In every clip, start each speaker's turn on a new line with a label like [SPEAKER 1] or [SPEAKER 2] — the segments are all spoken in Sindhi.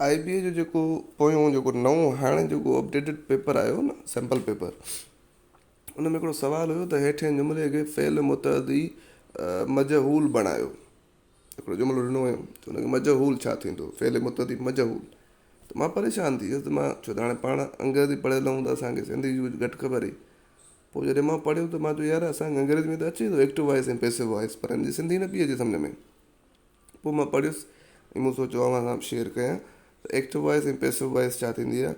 [SPEAKER 1] آء بي اي جو جيڪو پويون جيڪو نئون هاڻي جيڪو اپڊيٽيڊ پيپر آيو نه سيمپل پيپر ان ۾ هڪڙو سوال هيو ته هيٺين جملي کي فعل متعدي مجهول بڻايو. هڪڙو جملو ڏنو هيو ته ان کي مجهول ڇا ٿيندو فعل متعدي مجهول ته مان پريشان ٿي ويس ته مان ڇو ته هاڻي پاڻ انگريزي پڙهيل آهيون ته اسان کي سنڌي جي ڪجهه گهٽ خبر هئي پوء جڏهن مان پڙهيو ته مان چيو يار اسان کي انگريزي ۾ ته اچي ٿو ايڪٽو وائس ۽ پيسو وائس پر هن جي سنڌي نه پئي اچي سمجهه ۾ پوء مان پڙهيس ۽ مون سوچيو اوهان سان به شيئر ڪيان ته ايڪٽو وائس ۽ پيسو وائس ڇا ٿيندي آهي.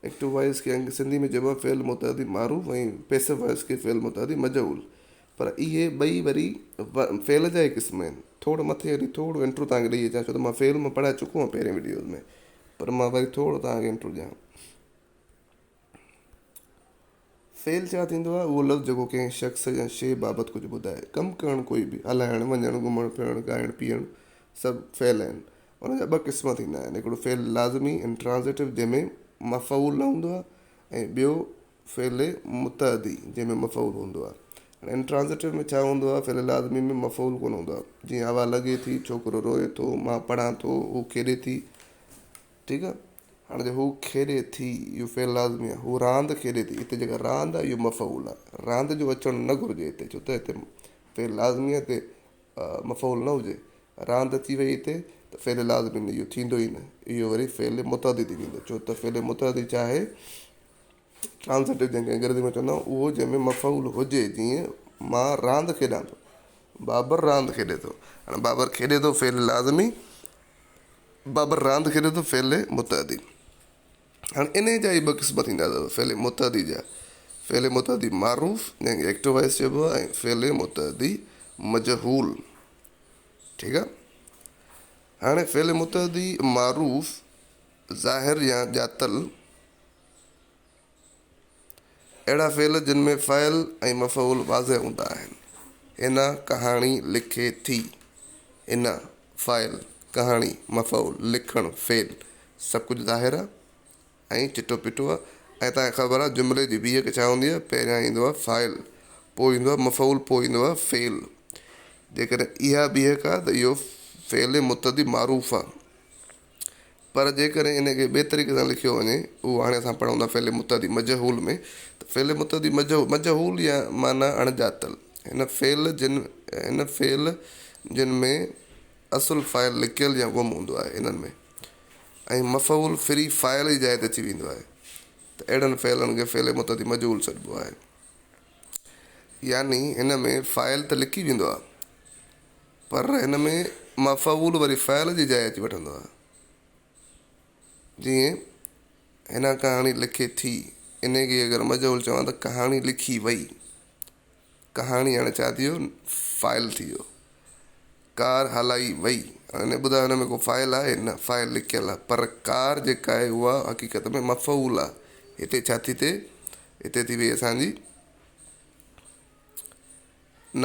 [SPEAKER 1] ايڪٽو وائس کي سنڌي ۾ چئبو آهي فعل متعدي معروف ۽ پيسو وائس کي فعل متعدي مجهول. پر اهي ٻئي وري فعل جا ئي قسم آهن. ٿورو مٿي هلي ٿورو انٽرو توهان کي ڏئي اچان ڇو ته مان فعل مان پڙهائي چڪو آهيان پهرين وڊيوز ۾ پر مان وري ٿورو توهان کي انٽرو ڏيان. فعل ڇا ٿيندو آهي؟ اهو لفظ جيڪو ڪنهن شخص يا شيء بابت ڪجهه ٻڌائي. ڪم ڪرڻ ڪوئي به، هلائڻ، وڃڻ، گهمڻ ڦرڻ، کائڻ پيئڻ سڀ فعل آهن. ان جا ٻه قسم ٿيندا آهن، هڪڙو فعل لازمي، Intransitive، جنهن ۾ مفعول نه هوندو آهي ۽ ٻيو فعل متعدي جنهن ۾ مفعول هوندو آهي. هاڻي Intransitive ۾ ڇا هوندو آهي؟ فعل لازمي ۾ مفعول ڪونه هوندو آهي. جيئن هوا لڳي ٿي، ڇوڪرو روئي ٿو، مان پڙهان ٿو، هو کيڏي ٿي. ٺيڪ آ هاڻي جي هو کيڏي ٿي اهو فعل لازمي آ هو راند کيڏي ٿي هتي جيڪا راند آ اهو مفعول آ راند جو اچڻ نه گهرجي هتي ڇو ته هتي فعل لازمي آ هتي مفعول نه هجي راند اچي وئي هتي ته فعل لازمي نه اهو ٿيندو ئي نه اهو وري فعل متعدي ٿي ويندو ڇو ته فعل متعدي ڇا آهي ٽرانزيٽو جنهن کي انگريزي ۾ چوندا آهيون اهو جنهن ۾ مفعول هجي جيئن مان راند کيڏان ٿو بابر راند کيڏي ٿو هاڻي بابر کيڏي ٿو فعل لازمي بابر راند کيڏي ٿو فعل متعدي هاڻي انهي جا ئي ٻه قسم ٿيندا اٿو فعل متعدي جا فعل متعدي معروف جنهن کي ايڪٽو وائس چئبو آهي ۽ فعل متعدي مجهول ٺيڪ آهي هاڻي فعل متعدي معروف ظاهر يا ڄاتل اهڙا فعل جن ۾ فاعل ۽ مفعول واضح هوندا آهن. هن ڪهاڻي لکي ٿي. هن، فاعل، ڪهاڻي، مفعول، لکڻ، فعل، سڀ ڪجهه ظاهر آهي ۽ چٽو پٽو آهي ۽ توهان کي خبر آهي جملي جي بيهڪ ڇا هوندي آهي پهريان ايندو آهي فاعل پوء ايندو آهي مفعول پوء ايندو آهي فعل. جيڪڏهن اها بيهڪ آهي ته اهو فعل متعدي معروف آهي. پر جيڪڏهن ان کي ٻئي طريقي سان لکيو وڃي، اهو هاڻي اسان پڙهون ٿا فعل متعدي مجهول ۾ ته فعل متعدي مجهول، مجهول يا معنيٰ اڻڄاتل، هن فعل جن هن فعل جن ۾ اصل فاعل لڪيل يا گم هوندو آهي انهن ۾ ۽ مفعول ڦري فاعل جي جاء تي اچي ويندو آهي ته اهڙن فعلن کي فعل متعدي مجهول سڏبو آهي. يعني هن ۾ فاعل ته لڪي ويندو آهي. پر هن ۾ مفعول وري فاعل جي جاء اچي وٺندو آهي. جيئن هن ڪهاڻي لکي ٿي، انهي کي اگر مجهول چوان ته ڪهاڻي لکي وئي. ڪهاڻي هاڻي ڇا ٿي ويو؟ فاعل ٿي ويو. ڪار هلائي وئي. هاڻي ٻڌايو هن ۾ ڪو فاعل آهي؟ نه، فاعل لکيل آهي. پر ڪار جيڪا آهي اها حقيقت ۾ مفعول آهي. هتي ڇا ٿي ٿئي؟ هتي ٿي وئي اسان جي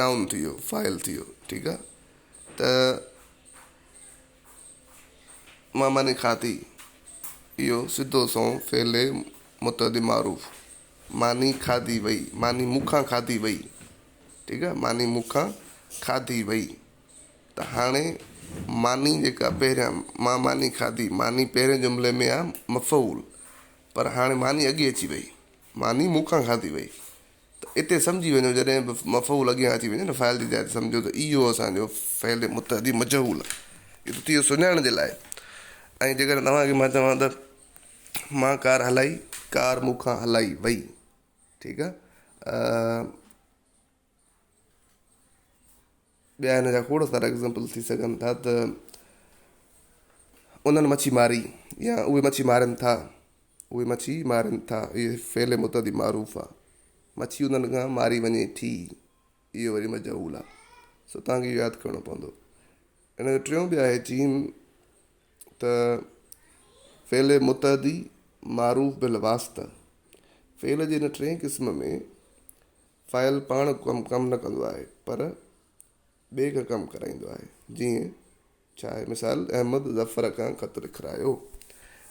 [SPEAKER 1] نائون ٿي ويو فاعل ٿي ويو ٺيڪ آ ته مان ماني کاڌي اهو سڌو سنئون فعل متعدي معروف ماني کاڌي وئي ماني مون کان کاڌي وئي ٺيڪ آ ماني مون کان کاڌي وئي ته هاڻي ماني جيڪا پهريان مان ماني کاڌي ماني پهرين جملي ۾ آ مفعول پر هاڻي ماني اڳي اچي وئي ماني مون کان کاڌي وئي ته اتي سمجهي وڃو جڏهن به مفعول اڳيان اچي وڃي نه فاعل جي جاء تي سمجهو ته اهو اسان جو فعل متعدي مجهول آهي. اهو ته ٿي ويو سڃاڻڻ جي لاء ۽ جيڪڏهن توهان کي مان چوان ته مان ڪار هلائي ڪار مون کان هلائي وئي ٺيڪ آهي ٻيا هن جا کوڙ سارا ايگزامپل ٿي سگهن ٿا ته انهن مڇي ماري يا اهي مڇي مارن ٿا اهي مڇي مارن ٿا اهي فعل متعدي معروف آ مڇي انهن کان ماري وڃي ٿي اهو وري مجهول آ سو توهان کي اهو ياد ڪرڻو پوندو ان جو ٽيون به آهي جيم ته فعل متعدي معروف بالواسطه فعل جي هن ٽئين قسم ۾ فاعل پاڻ ڪم ڪم نه ڪندو آهي پر ٻئي کان ڪم ڪرائيندو آهي جيئن ڇا آهي مثال احمد ظفر کان خط لکرايو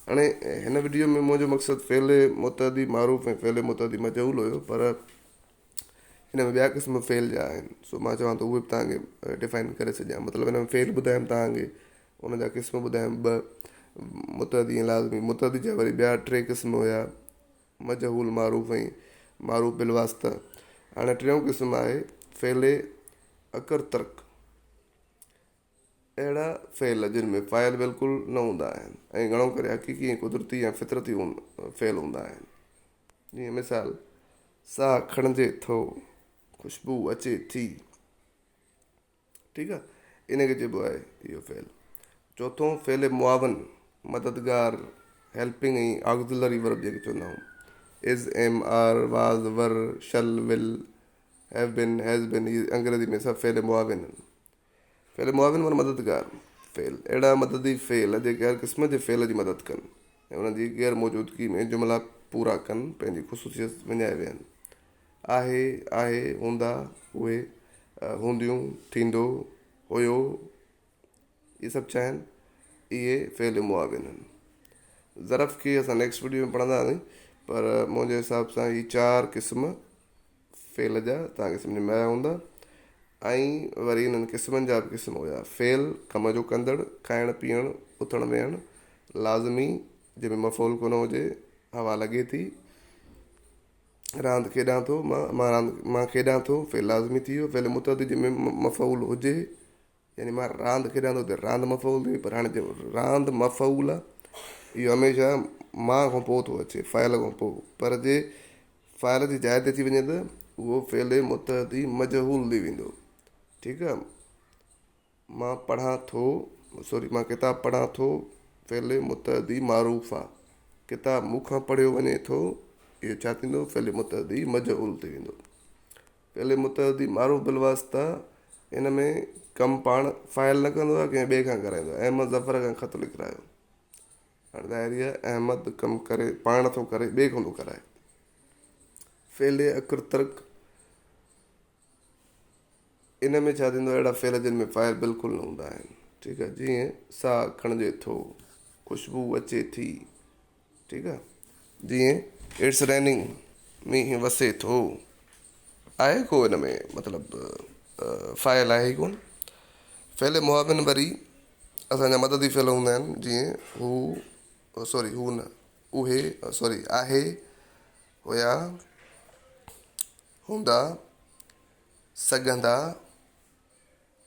[SPEAKER 1] هاڻي هن وڊيو ۾ منهنجو مقصد فعل متعدي معروف ۽ فعل متعدي مجهول هيو پر هن ۾ ٻيا قسم فعل جا آهن سو مان چوان ٿو اهي به توهان کي ڊفائن ڪري ڇڏيان مطلب هن ۾ فعل ٻڌايم توهان کي ان جا قسم ٻڌايم ٻه. متعدي ۽ لازمي. متعدي جا وري ٻيا ٽي قسم هيا، مجهول، معروف ۽ معروف بالواسطه. هاڻي ٽيون قسم آهي فعل اڪرترڪ. اهڙا فعل جن ۾ فاعل بلڪل نه هوندا آهن ۽ گهڻو ڪري حقيقي ۽ قدرتي يا فطرتي فعل هوندا آهن. جيئن مثال، ساهه کڻجي ٿو، خوشبو اچي ٿي. ٺيڪ آ ان کي چئبو آهي اهو فعل. چوٿون فعل معاون، مددگار، Helping ۽ Auxiliary Verb جيڪي چوندا آهيون. Is, am, are, was, were, shall, will, have been, has been اهي انگريزي ۾ سڀ فعل معاون آهن. فعل معاون معنيٰ مددگار فعل. اهڙا مددي فعل جيڪي هر قسم جي فعل جي مدد ڪن ۽ انهن جي غير موجودگي ۾ جملا پورا ڪن، پنهنجي خصوصيت وڃائي ويهن. آهي، آهي، هوندا، اهي، هونديون، ٿيندو، هيو، اهي سڀ ڇا آهن؟ اهي فعل معاون آهن. ظرف کي اسان نيڪسٽ وڊيو ۾ پڙهنداسين پر منهنجي حساب سان هي چار قسم فعل جا توهان کي سمجهه ۾ آيا هوندا ۽ وري انهن قسمن جا به قسم هيا فعل ڪم جو ڪندڙ، کائڻ پيئڻ، اٿڻ ويهڻ، لازمي جنهن ۾ مفعول ڪونه هجي، هوا لڳي ٿي. راند کيڏان ٿو، مان مان راند مان کيڏان ٿو، فعل لازمي ٿي ويو، فعل متعدي جنهن ۾ مفعول هجي يعني مان راند کيڏان ٿو ته راند مفعول ٿي وئي پر هاڻي جيڪو راند مفعول آهي اهو هميشه مان کان پوء ٿو اچي فاعل کان پوء پر جي فاعل جي جاء تي اچي وڃي ته اهو فعل متعدي مجهول ٿي ويندو ٺيڪ آهي. مان پڙهان ٿو، سوري مان ڪتاب پڙهان ٿو فعل متعدي معروف آ. ڪتاب مون کان پڙهيو وڃي ٿو اهو ڇا ٿيندو فعل متعدي مجهول ٿي ويندو. فعل متعدي معروف بالواسطه ان ۾ ڪم پاڻ فاعل نه ڪندو آ ڪنهن ٻئي کان ڪرائيندو آ. احمد ظفر کان خط لکرايو. هاڻي ظاهر آ احمد ڪم ڪري پاڻ ٿو ڪري ٻئي کان ٿو ڪرائي. فعل اڪرترڪ ان ۾ ڇا ٿيندو آهي اهڙا فعل جن ۾ فاعل بلڪل نه هوندا آهن ٺيڪ آهي جيئن ساهه کڻجي ٿو خوشبو اچي ٿي ٺيڪ آهي جيئن it's raining مينهن وسي ٿو آهي ڪو ان ۾ مطلب فاعل آهي ئي ڪونه فعل معاون وري اسانجا مددي فعل هوندا آهن جيئن هو سوري هو نه اهي سوري آهي هيا هوندا سگهندا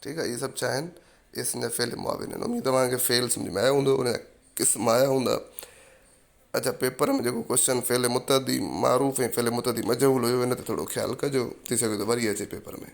[SPEAKER 1] ٺيڪ آهي اهي سڀ ڇا آهن اهي اسان جا فعل معاون آهن اميد توهان کي فعل سمجھ ۾ آيو هوندو ان جا قسم آيا هوندا اچھا پيپر ۾ جيڪو ڪوشچن فعل متعدي معروف ۽ فعل متعدي مجهول هيو ان تي ٿورو خيال ڪجو ٿي سگهي ٿو وري اچي پيپر ۾